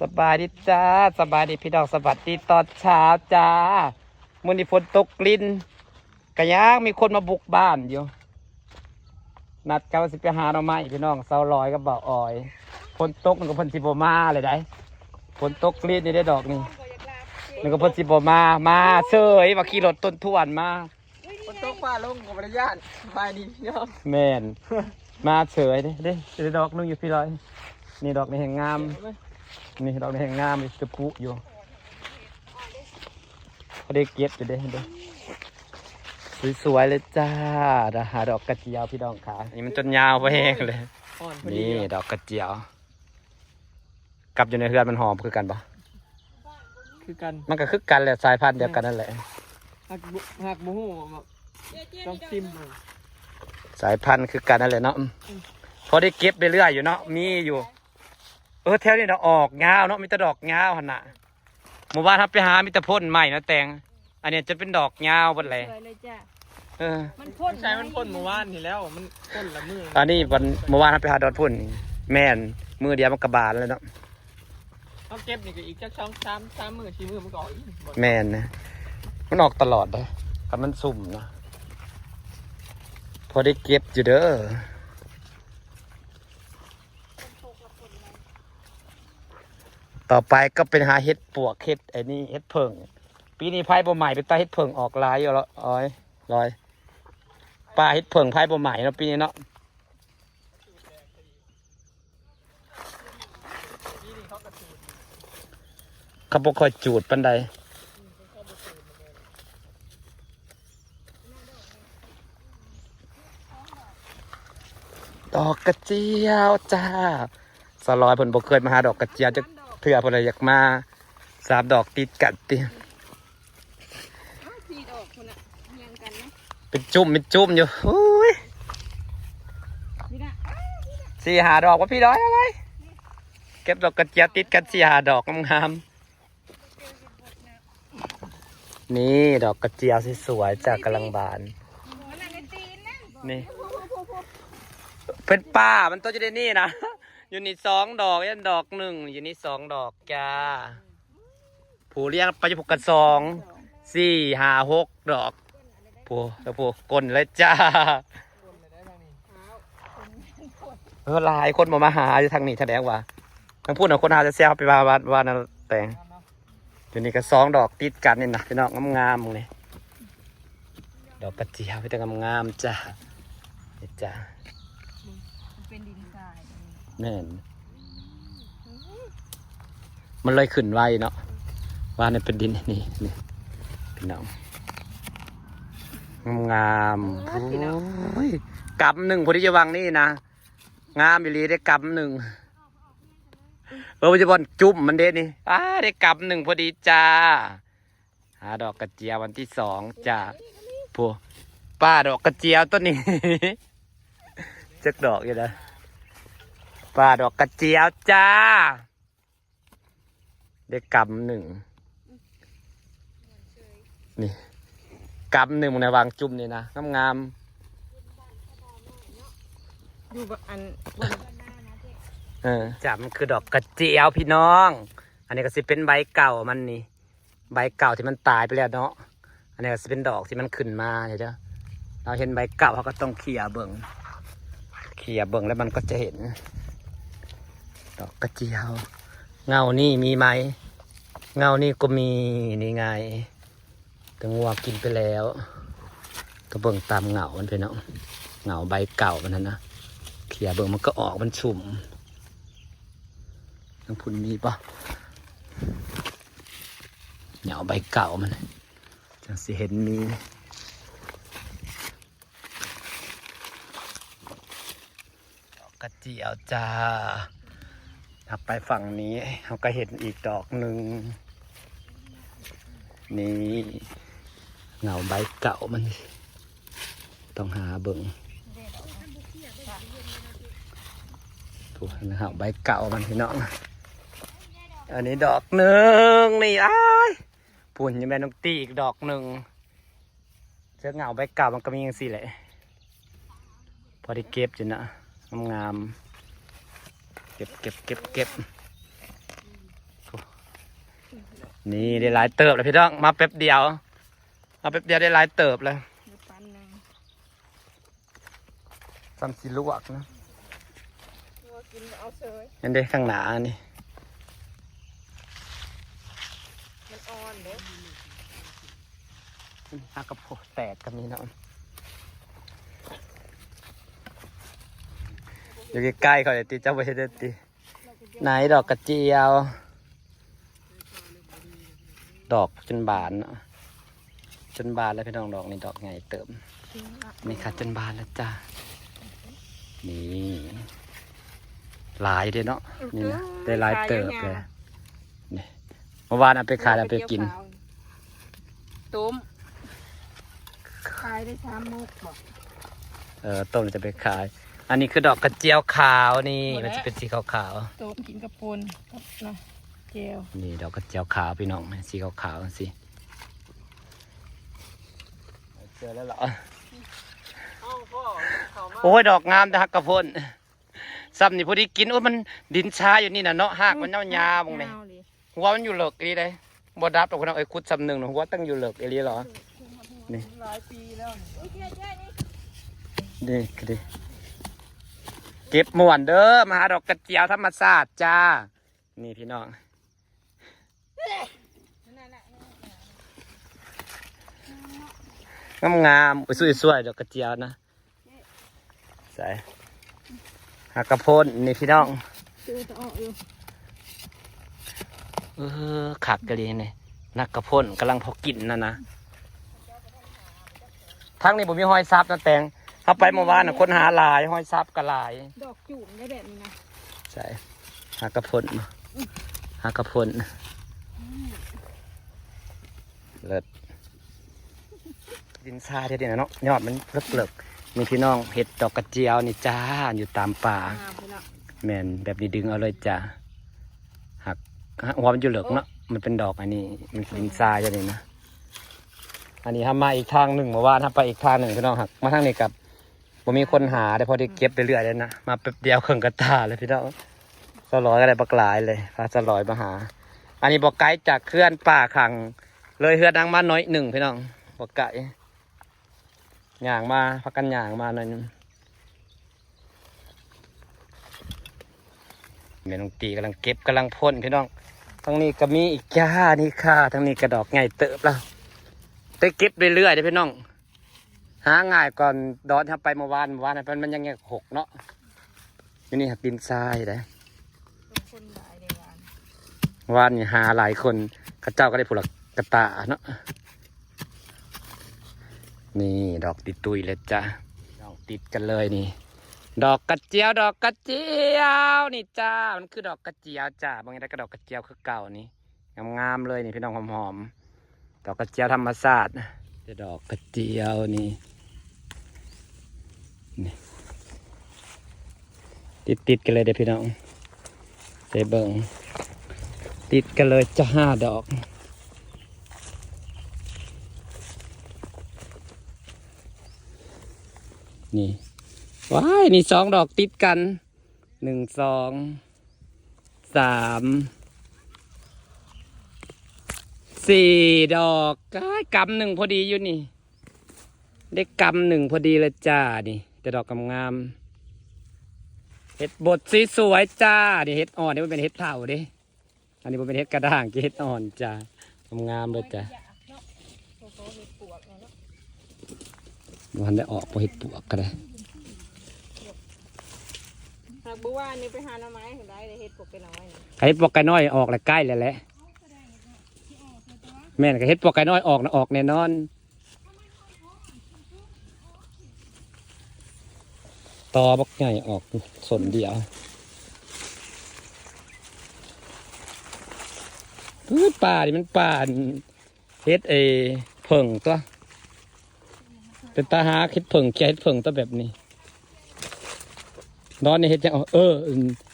ສະບາຍດີຈ້າ ສະບາຍດີພີ່ນ້ອງ ສະຫວັດດີຕອນເຊົ້າຈ້າ. ມື້ນີ້ຝົນຕົກລິນ ກະຍັງມີຄົນມາບຸກບ້ານຢູ່. ນັດກັນວ່າຊິໄປຫາໜໍ່ໄມ້ພີ່ນ້ອງ ສາວລອຍກັບບ່າວອອຍ. ຝົນຕົກ ນຶກວ່າເພິ່ນຊິບໍ່ມາເລີຍໃດ໋. ຝົນຕົກລິນນີ້ເດ້ດອກນີ້ ນຶກວ່າເພິ່ນຊິບໍ່ມາ ມາເສີຍ ວ່າຂີ່ລົດຕົ້ນທວນມາ. ຝົນຕົກຟ້າລົງກໍບໍ່ໄດ້ຢ້ານ. ສະບາຍດີພີ່ນ້ອງ. ແມ່ນ ມາເສີຍເດ້ ເດ້ ເດ້ດອກໜຶ່ງຢູ່ພີ່ລອຍ. ນີ້ດອກນີ້ແຮ່ງງາມ. ນີ້ດອກນີ້ແຮ່ງງາມຢູ່ ຕະປຸຢູ່. ພໍໄດ້ເກັບຢູ່ເດ້ ເດ້ ສວຍໆເລີຍຈ້າ. ດາ ຫາດອກກະຈຽວພີ່ນ້ອງຂາ. ນີ້ມັນຈົນຍາວພໍແຮງເລີຍ. ອ່ອນພໍດີ. ນີ້ດອກກະຈຽວ ກັບຢູ່ໃນເຮືອນມັນຫອມຄືກັນບໍ່? ຄືກັນ. ມັນກໍຄືກັນແຫຼະ ສາຍພັນດຽວກັນນັ້ນແຫຼະ. ຫາກບໍ່ ຫາກບໍ່ຮູ້ ຕ້ອງຊິມເບິ່ງ. ສາຍພັນຄືກັນນັ້ນແຫຼະເນາະ. ອືມ ພໍໄດ້ເກັບເລື້ອຍໆຢູ່ເນາະ ມີຢູ່. ເອີ ແຖວນີ້ນະອອກຍາວເນາະ ມີແຕ່ດອກຍາວຫັ້ນນະ. ມື້ວານເຮົາໄປຫາມີແຕ່ພົ້ນໃໝ່ເນາະແຕງ. ອັນນີ້ຈະເປັນດອກຍາວເບິດແຫຼະ. ສວຍເລີຍຈ້າ. ເອີ ມັນພົ້ນ ໃຊ່ ມັນພົ້ນມື້ວານນີ້ແລ້ວ ມັນພົ້ນລະມື້. ອັນນີ້ວັນ ມື້ວານເຮົາໄປຫາດອນພຸ້ນ. ແມ່ນ ມື້ດຽວມັນກະບານແລ້ວເນາະ. ເຮົາເກັບນີ້ກໍອີກຈັກສອງ ສາມ ສາມມື້ ສີ່ມື້ມັນກໍອອກອີກ. ແມ່ນນະ ມັນອອກຕະຫຼອດເດ້ ຄັນມັນຊຸ່ມນະ. ພໍໄດ້ເກັບຢູ່ເດີ. ຕໍ່ໄປກໍໄປຫາເຫັດປວກ ເຫັດໄອ້ນີ້ ເຫັດເຜິ້ງ. ປີນີ້ໄຟບໍ່ໄໝ້ ເປັນຕາເຫັດເຜິ້ງອອກຫຼາຍຢູ່ລະ ອອຍ ລອຍ. ປ່າເຫັດເຜິ້ງໄຟບໍ່ໄໝ້ເນາະ ປີນີ້ເນາະ. ເຂົາບໍ່ຄ່ອຍຈູດປານໃດ. ດອກກະຈຽວຈ້າ. ສາວລອຍເພິ່ນບໍ່ເຄີຍມາຫາດອກກະຈຽວຈັກເທື່ອ ເພິ່ນເລີຍຢາກມາ. ສາມດອກຕິດກັນຕິ. ເອົາ ສີ່ດອກພຸ້ນນະ ຮຽງກັນນະ. ເປັນຈຸ້ມເປັນຈຸ້ມຢູ່. ໂອ້ຍ ນີ້ນະ ສີ່ຫ້າດອກວ່າພີ່ດອຍ ເອົາໄວ້ ເກັບດອກກະຈຽວຕິດກັນສີ່ຫ້າດອກງາມໆ. ນີ້ດອກກະຈຽວສວຍໆ ຈ້າ ກຳລັງບານ. ນີ້ເປັນປ່າມັນຕົວຢູ່ໃນນີ້ນະ. ຢູ່ນີ້ສອງດອກ ອັນດອກໜຶ່ງ ຢູ່ນີ້ສອງດອກຈ້າ. ຜູ້ລຽງໄປຢູ່ພຸ້ນກະສອງ ສີ່ ຫ້າ ຫົກດອກ. ຜູ້ ແລ້ວຜູ້ກົ້ນເລີຍຈ້າ. ເອີ ຫຼາຍຄົນບໍ່ມາຫາຢູ່ທາງນີ້ ສະແດງວ່າທາງພຸ້ນນະຄົນຫາແຊວໆ ໄປວ່າ ວ່າ ວ່ານັ້ນແຕງ. ຢູ່ນີ້ກໍສອງດອກຕິດກັນນີ້ນະພີ່ນ້ອງ ງາມໆນີ້. ດອກກະຈຽວມີແຕ່ງາມໆຈ້າ. ນີ້ຈ້າ ມັນເປັນດິນຊາຍ. ແມ່ນ ມັນເລີຍຂຶ້ນໄວເນາະ. ວ່ານີ້ເປັນດິນ ນີ້ ນີ້ພີ່ນ້ອງ ງາມໆ. ໂອ້ຍ ກຳໜຶ່ງພໍດີຢູ່ຫວ່າງນີ້ນະ. ງາມອີ່ຫຼີເດ້ ກຳໜຶ່ງ. ເອີ ມັນຢູ່ບ່ອນຈຸ້ມມັນເດ້ນີ້. ອ້າ ໄດ້ກຳໜຶ່ງພໍດີຈ້າ. ຫາດອກກະຈຽວວັນທີສອງຈ້າ. ຜູ້ ປ່າດອກກະຈຽວຕົ້ນນີ້ ຈັກດອກຢູ່ນະ. ປ່າດອກກະຈຽວຈ້າ. ໄດ້ກຳໜຶ່ງ ນີ້ ກຳໜຶ່ງໃນຫວ່າງຈຸ້ມນີ້ນະ ງາມໆ. ຢູ່ ອັນ ເອີ ຈ້າ ມັນຄືດອກກະຈຽວພີ່ນ້ອງ. ອັນນີ້ກໍຊິເປັນໃບເກົ່າມັນນີ້ ໃບເກົ່າທີ່ມັນຕາຍໄປແລ້ວເນາະ. ອັນນີ້ກໍຊິເປັນດອກທີ່ມັນຂຶ້ນມາເດີ. ເຮົາເຫັນໃບເກົ່າ ເຮົາກໍຕ້ອງເຂຍເບິ່ງ ເຂຍເບິ່ງແລ້ວມັນກໍຈະເຫັນ ດອກກະຈຽວ. ເຫງົ້ານີ້ມີໄໝ? ເຫງົ້ານີ້ກໍມີ. ນີ້ໄງ ແຕ່ງົວກິນໄປແລ້ວ. ກໍເບິ່ງຕາມເຫງົ້າມັນໄປເນາະ ເຫງົ້າໃບເກົ່າມັນຫັ້ນນະ. ເຂຍເບິ່ງ ມັນກໍອອກ ມັນຊຸ່ມ. ທາງພຸ້ນມີບໍ່? ເຫງົ້າໃບເກົ່າມັນ ຈັ່ງຊິເຫັນມີ. ດອກກະຈຽວຈ້າ. ຫາກໄປຝັ່ງນີ້ ເຮົາກໍເຫັນອີກດອກໜຶ່ງ. ນີ້ ເຫງົ້າໃບເກົ່າມັນ ຕ້ອງຫາເບິ່ງ. ໂອ້ ເຫງົ້າໃບເກົ່າມັນພີ່ນ້ອງ. ອັນນີ້ດອກໜຶ່ງນີ້ ອ້າຍ ພຸ້ນ ຍັງແມ່ນນ້ອງຕີອີກດອກໜຶ່ງ. ເສືອເຫງົ້າໃບເກົ່າມັນກໍມີຈັ່ງຊີ້ແຫຼະ. ພໍໄດ້ເກັບຢູ່ນະ ງາມໆ. ເກັບ ເກັບ ເກັບ ເກັບ. ນີ້ໄດ້ຫຼາຍເຕີບແລ້ວພີ່ນ້ອງ ມາແປັບດຽວ ມາແປັບດຽວໄດ້ຫຼາຍເຕີບແລ້ວ. ຢູ່ປັນໜຶ່ງ ສ່ຳຊິລວກນະ ລວກກິນກໍເອົາເຊີຍ. ເຫັນເດ້ ຂ້າງໜ້ານີ້ ມັນອ່ອນເດ້. ຫາກະໂພດແຕກກໍມີເນາະ ຢູ່ໃກ້ໆຂ້ອຍຕິ ເຈົ້າບໍ່ເຫັນເດ້ຕິ. ໄໜດອກກະຈຽວ ດອກຈົນບານເນາະ ຈົນບານແລ້ວພີ່ນ້ອງ. ດອກນີ້ດອກໃຫຍ່ເຕີບ ນີ້ຄ່ະ ຈົນບານແລ້ວຈ້າ. ນີ້ຫຼາຍເດ້ເນາະ ນີ້ນະ ໄດ້ຫຼາຍເຕີບເລີຍ. ນີ້ ເມື່ອວານເອົາໄປຂາຍ ເອົາໄປກິນ ຕົ້ມ ຂາຍໄດ້ສາມມົກບໍ? ເອີ ຕົ້ມແລ້ວຈະໄປຂາຍ. ອັນນີ້ຄືດອກກະຈຽວຂາວນີ້ ມັນຈະເປັນສີຂາວໆ ຕົ້ມກິນກັບປົ່ນກັບນະ ແຈ່ວ. ນີ້ດອກກະຈຽວຂາວພີ່ນ້ອງ ສີຂາວໆຈັ່ງຊີ້. ເຈີແລ້ວເຫາະ. ໂອ້ຍ ດອກງາມແຕ່ຫາກກະພົ້ນ. ສ່ຳນີ້ພໍດີກິນ. ໂອ້ຍ ມັນດິນຊາຢູ່ນີ້ນະເນາະ ຮາກມັນຍາວໆ ເບິ່ງນີ້ ຍາວເລີຍ. ຫົວມັນຢູ່ເລິກອີ່ຫຼີເດ້ ບໍ່ດັບດອກພີ່ນ້ອງເອີຍ. ຂຸດສ່ຳໜຶ່ງ ຫົວຕັ້ງຢູ່ເລິກອີ່ຫຼີເນາະ. ນີ້ ຫຼາຍປີແລ້ວນີ້ ນີ້ຄືດີ ເກັບມ່ວນເດີ ມາຫາດອກກະຈຽວທຳມະຊາດຈ້າ. ນີ້ພີ່ນ້ອງ ງາມໆ ໂອ້ຍ ສວຍໆ ດອກກະຈຽວນະ. ໃສ່ຫາກະພົ້ນນີ້ພີ່ນ້ອງ ເອີ ຄັກອີ່ຫຼີນີ້ ຫາກະພົ້ນກຳລັງພໍກິນຫັ້ນນະ. ທາງນີ້ບໍ່ມີຮອຍສັບນະແຕງ ເຮົາໄປເມື່ອວານນະ ຄົນຫາຫຼາຍ ຮອຍສັບກໍຫຼາຍ. ດອກຈູມໄດ້ແບບນີ້ນະ. ໃສ່ຫາກະພົ້ນ ຫາກະພົ້ນ ເລີດ. ດິນຊາຍແທ້ໆນະເນາະ ຍອດມັນເລິກໆ. ນີ້ພີ່ນ້ອງ ເຫັດດອກກະຈຽວນີ້ຈ້າ ຢູ່ຕາມປ່າ. ງາມເລີຍເນາະ. ແມ່ນ ແບບນີ້ດຶງເອົາເລີຍຈ້າ. ຫາກ ຫາກຫົວມັນຢູ່ເລິກເນາະ ມັນເປັນດອກອັນນີ້ ມັນດິນຊາຍແທ້ນີ້ນະ. ອັນນີ້ເຮົາມາອີກທາງໜຶ່ງ ເມື່ອວານເຮົາໄປອີກທາງໜຶ່ງພີ່ນ້ອງ ຫາກມາທາງນີ້ກໍບໍ່ມີຄົນຫາເດ້ ພໍໄດ້ເກັບໄປເລື້ອຍເລີຍນະ. ມາແປັບດຽວເຄິ່ງກະຕ່າເລີຍພີ່ນ້ອງ. ສາວຫຼອຍກໍໄດ້ບັກຫຼາຍເລີຍ ພາສາວຫຼອຍມາຫາ. ອັນນີ້ບໍ່ໄກຈາກເຮືອນປ້າຂ້າງ ເລີຍເຮືອນນາງມາໜ້ອຍໜຶ່ງພີ່ນ້ອງ ບໍ່ໄກ. ຍ່າງມາ ພາກັນຍ່າງມາໜ້ອຍໜຶ່ງ. ແມ່ນ້ອງຕີກຳລັງເກັບກຳລັງພົ້ນພີ່ນ້ອງ. ທາງນີ້ກໍມີອີກຈ້າ ນີ້ຄ່ະ ທາງນີ້ກໍດອກໃຫຍ່ເຕີບແລ້ວ. ໄດ້ເກັບເລື້ອຍໆເດ້ພີ່ນ້ອງ ຫາງ່າຍກ່ອນດອນເຮົາໄປເມື່ອວານ ເມື່ອວານມັນຍັງຫົກເນາະ. ຢູ່ນີ້ຫາກດິນຊາຍເດ້ ຄົນຫຼາຍເດ້ວານ ວານນີ້ຫາຫຼາຍຄົນ ເຂົາເຈົ້າກໍໄດ້ຜູ້ລະກະຕາເນາະ. ນີ້ດອກຕິດຕຸ້ຍເລີຍຈ້າ ດອກຕິດກັນເລີຍນີ້ ດອກກະຈຽວ ດອກກະຈຽວນີ້ຈ້າ ມັນຄືດອກກະຈຽວຈ້າ. ເບິ່ງຈັ່ງໃດກໍດອກກະຈຽວຄືເກົ່ານີ້ ງາມໆເລີຍນີ້ພີ່ນ້ອງ ຫອມໆ ດອກກະຈຽວທຳມະຊາດ. ແຕ່ດອກກະຈຽວນີ້ ນີ້ ຕິດໆກັນເລີຍເດ້ພີ່ນ້ອງ ໄປເບິ່ງ ຕິດກັນເລີຍຈ້າ ຫ້າດອກ. ນີ້ ວ້າຍ ນີ້ສອງດອກຕິດກັນ ໜຶ່ງ ສອງ ສາມ ສີ່ດອກ. ອ້າຍ ກຳໜຶ່ງພໍດີຢູ່ນີ້ ໄດ້ກຳໜຶ່ງພໍດີເລີຍຈ້າ. ນີ້ແຕ່ດອກງາມໆ ເຫັດບົດສວຍໆຈ້າ. ນີ້ເຫັດອ່ອນເດ້ ບໍ່ແມ່ນເຫັດເຖົ້າເດ້. ອັນນີ້ບໍ່ແມ່ນເຫັດກະດ້າງ ເຫັດອ່ອນຈ້າ ງາມໆເລີຍຈ້າ. ບໍ່ທັນໄດ້ອອກ ບໍ່ເຫັດປວກກໍໄດ້ ຫາກບໍ່ວ່ານີ້ໄປຫາໜໍ່ໄມ້ໄດ້ ເຫັດປວກໄກ່ນ້ອຍ. ເຫັດປວກໄກ່ນ້ອຍອອກແລ້ວ ໃກ້ແລ້ວແຫຼະ. ແມ່ນ ກໍເຫັດປວກໄກ່ນ້ອຍອອກນະ ອອກແນ່ນອນ. ຕໍບັກໃຫຍ່ອອກສົ້ນດຽວ. ປານີ້ມັນປາ ເຫັດ ເອີ ເຜິ້ງຕົວະ ເປັນຕາຫາເຫັດເຜິ້ງ ເຂຍເຫັດເຜິ້ງຕົວະແບບນີ້. ດອນນີ້ເຫັດຫຍັງ? ເອີ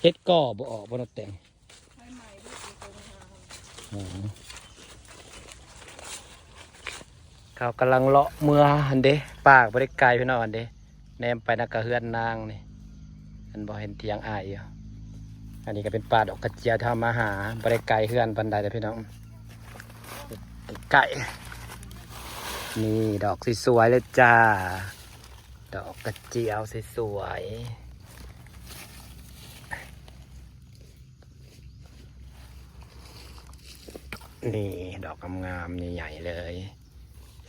ເຫັດກໍບໍ່ອອກບໍ່ເນາະແຕງ. ເຂົາກຳລັງເລາະເມືອຫັ້ນເດ້ ປ່າກໍບໍ່ໄດ້ໄກພີ່ນ້ອງຫັ້ນເດ້. ແນມໄປນະກະເຮືອນນາງນີ້ ອັນບໍ່ເຫັນຖຽງອ້າຍຢູ່. ອັນນີ້ກໍເປັນປ່າດອກກະຈຽວທີ່ເຮົາມາຫາ ບໍ່ໄດ້ໄກເຮືອນປານໃດເດ້ພີ່ນ້ອງ. ໃກ້ ນີ້ດອກສວຍໆເລີຍຈ້າ ດອກກະຈຽວສວຍໆ ນີ້ດອກງາມໆ ໃຫຍ່ໆ ເລີຍ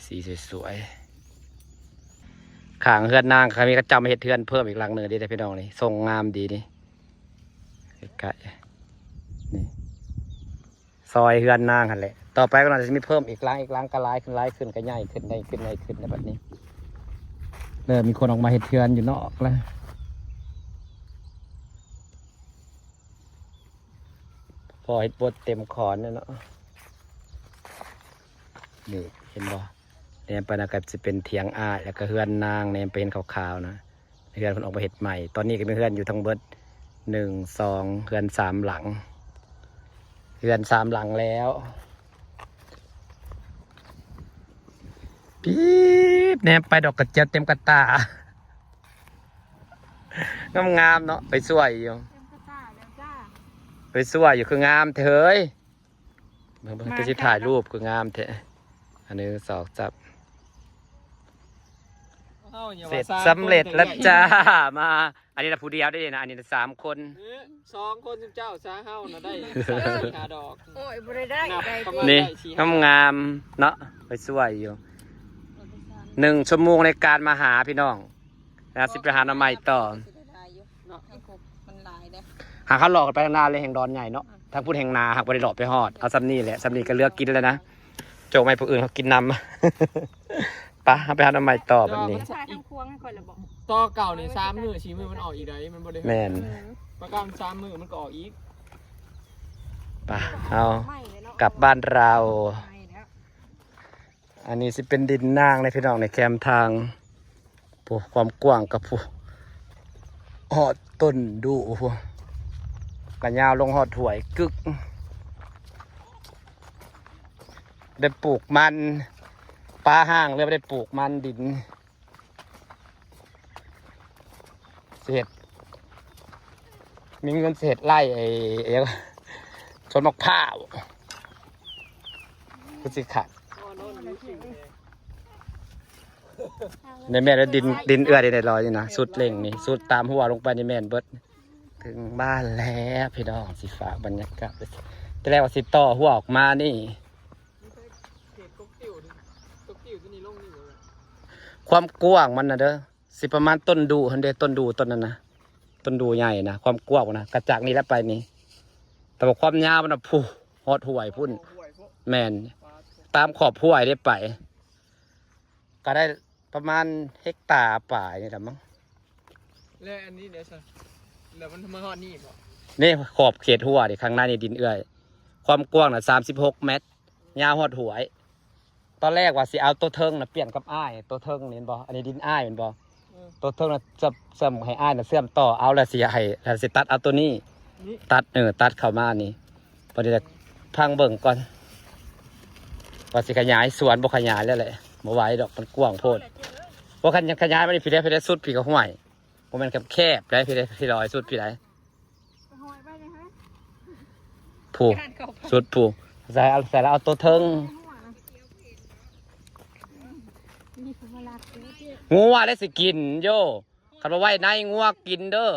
ສີສວຍໆ ຂ້າງເຮືອນນາງກໍມີເຂົາເຈົ້າມາເຮັດເຮືອນເພີ່ມອີກຫຼັງໜຶ່ງເດ້ພີ່ນ້ອງ ນີ້ຊົງງາມດີນີ້ ໃກ້ໆ ນີ້ ຊອຍເຮືອນນາງຫັ້ນແຫຼະ ຕໍ່ໄປກໍໜ້າຈະມີເພີ່ມອີກຫຼັງ ອີກຫຼັງ ກໍຫຼາຍຂຶ້ນ ຫຼາຍຂຶ້ນ ກໍໃຫຍ່ຂຶ້ນ ໃຫຍ່ຂຶ້ນ ໃຫຍ່ຂຶ້ນແບບນີ້ ເລີ່ມມີຄົນອອກມາເຮັດເຮືອນຢູ່ນອກແລ້ວ ພໍເຮັດບົດເຕັມຂອນແລ້ວເນາະ ນີ້ເຫັນບໍ່ ແນມໄປນະກໍຊິເປັນຖຽງອ້າຍ ແລ້ວກໍເຮືອນນາງ ແນມໄປເຫັນຂາວໆນະ ເຮືອນເພິ່ນອອກມາເຮັດໃໝ່ ຕອນນີ້ກໍມີເຮືອນຢູ່ທັງເບິດ ໜຶ່ງ ສອງ ເຮືອນສາມຫຼັງ ເຮືອນສາມຫຼັງແລ້ວ ປີບ ແນມໄປດອກກະຈຽວເຕັມກະຕ່າ ງາມໆເນາະ ໄປຊ່ວຍຢູ່ ເຕັມກະຕ່າແລ້ວຈ້າ ໄປຊ່ວຍຢູ່ ຄືງາມແທ້ເຮີ້ຍ ເບິ່ງໆ ມາ ແຕ່ຊິຖ່າຍຮູບຄືງາມແທ້ ອັນໜຶ່ງ ສອງ ສາມ ເສັດສຳເລັດແລ້ວຈ້າ ມາ ອັນນີ້ລະຜູ້ດຽວໄດ້ນະ ອັນນີ້ລະສາມຄົນ ເອີ ສອງຄົນຊຸມເຈົ້າຊະ ເຮົານະໄດ້ສາມສີ່ຫ້າດອກ ໂອ້ຍ ບໍ່ໄດ້ໄດ້ ນັບ ໄດ້ ປະມານ ນີ້ ໄດ້ສີ່ຫ້າ ງາມໆເນາະ ໄປຊ່ວຍຢູ່ ໜຶ່ງຊົ່ວໂມງໃນການມາຫາພີ່ນ້ອງ ແລ້ວຊິໄປຫາໜໍ່ໄມ້ຕໍ່ ເນາະ ມັນຫຼາຍເດ້ ຫາກເຮົາເລາະກັນໄປທາງໜ້າເລີຍ ແຮ່ງດອນໃຫຍ່ເນາະ ທາງພຸ້ນແຮ່ງໜາ ຫາກບໍ່ໄດ້ເລາະໄປຮອດ ເອົາສ່ຳນີ້ແຫຼະ ສ່ຳນີ້ກໍເຫຼືອກິນແລ້ວນະ ໂຈກໃຫ້ຜູ້ອື່ນເຂົາກິນນຳ ໄປ ເຮົາໄປຫາໜໍ່ໄມ້ຕໍ່ບັດນີ້ ເອົາມາໃສ່ທາງຄວໃຫ້ຂ້ອຍລະບໍ ຕໍ່ເກົ່ານີ້ສາມມື້ສີ່ມື້ມັນອອກອີກໃດ໋ ມັນບໍ່ໄດ້ ແມ່ນ ປະການສາມມື້ມັນກໍອອກອີກ ໄປ ເຮົາ ໃໝ່ເລີຍເນາະ ກັບບ້ານເຮົາ ໃໝ່ແລ້ວ ອັນນີ້ຊິເປັນດິນນາງເດ້ພີ່ນ້ອງ ໃນແຄມທາງ ໂອ້ ຄວາມກວ້າງກໍ ໂອ້ ຮອດຕົ້ນດູ່ພຸ້ນ ກະຍາວລົງຮອດຫ້ວຍກຶກ ໄດ້ປູກມັນ ປ່າຮ້າງເລີຍ ບໍ່ໄດ້ປູກມັນດິນ ຊິເຮັດ ມີເງິນຊິເຮັດໄລ່ ໄອ້ ໄອ້ ສວນໝາກພ້າວ ຄືຊິຄັກ ນີ້ແມ່ນດິນ ດິນເອື້ອຍໄດ້ລອຍນີ້ນະ ສຸດເລັ່ງນີ້ ສຸດຕາມຮົ້ວລົງໄປນີ້ແມ່ນເບິດ ເຖິງບ້ານແລ້ວພີ່ນ້ອງ ຊິຝາກບັນຍາກາດ ແຕ່ແລກວ່າຊິຕໍ່ຮົ້ວອອກມານີ້ ຄວາມກວ້າງມັນນະເດີ ຊິປະມານຕົ້ນດູ່ຫັ້ນເດ້ ຕົ້ນດູ່ຕົ້ນນັ້ນນະ ຕົ້ນດູ່ໃຫຍ່ນະ ຄວາມກວ້າງນະ ກະຈາກນີ້ແຫຼະໄປນີ້ ແຕ່ວ່າຄວາມຍາວມັນນະ ພຸ້ນ ຮອດຫ້ວຍພຸ້ນ ແມ່ນ ຕາມຂອບຫ້ວຍເດ້ໄປ ກໍໄດ້ປະມານເຮັກຕາປາຍນີ້ລະມັງ ແລ້ວອັນນີ້ເດຊະ ແລ້ວມັນມາຮອດນີ້ບໍ ນີ້ຂອບເຂດຮົ້ວນີ້ ຂ້າງໃນນີ້ດິນເອື້ອຍ ຄວາມກວ້າງນະສາມສິບຫົກແມັດ ຍາວຮອດຫ້ວຍ ຕອນແລກວ່າຊິເອົາໂຕເທິງນະປ່ຽນກັບອ້າຍ ໂຕເທິງນີ້ແມ່ນບໍ່ ອັນນີ້ດິນອ້າຍແມ່ນບໍ່ ເອີ ໂຕເທິງນະເຊື່ອມ ເຊື່ອມໃຫ້ອ້າຍນະເຊື່ອມຕໍ່ເອົາ ແລ້ວຊິໃຫ້ ແລ້ວຊິຕັດເອົາໂຕນີ້ ນີ້ ຕັດ ເອີ ຕັດເຂົ້າມານີ້ ບັດນີ້ລະ ອືມ ຟັງເບິ່ງກ່ອນ ວ່າຊິຂະຫຍາຍສວນບໍ່ຂະຫຍາຍແລ້ວແຫຼະ ບໍ່ໄຫວດອກ ມັນກວ້າງໂພດ ບໍ່ຄັນຂະຫຍາຍມານີ້ ພີ້ເດ້ ພີ້ເດ້ ສຸດພີ້ກໍຫ້ວຍ ບໍ່ແມ່ນແຄບໆໄດ໋ ພີ້ເດ້ ພີ້ລອຍສຸດພີ້ໄດ໋ ຜູ້ ສຸດຜູ້ ໃສ່ ໃສ່ແລ້ວເອົາໂຕເທິງ ງົວແລ້ວຊິກິນໂຢ ຄັນບໍ່ໄວ້ໃນງົວກິນເດີ.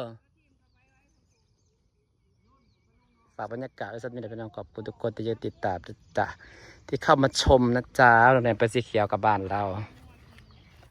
ຝາກບັນຍາກາດໄວ້ສ່ຳນີ້ແຫຼະພີ່ນ້ອງ ຂອບຄຸນທຸກຄົນທີ່ຍັງຕິດຕາມ ທີ່ເຂົ້າມາຊົມນະຈ໊ະ ໂຮງແຮມໄປສີຂຽວກັບບ້ານລາວ.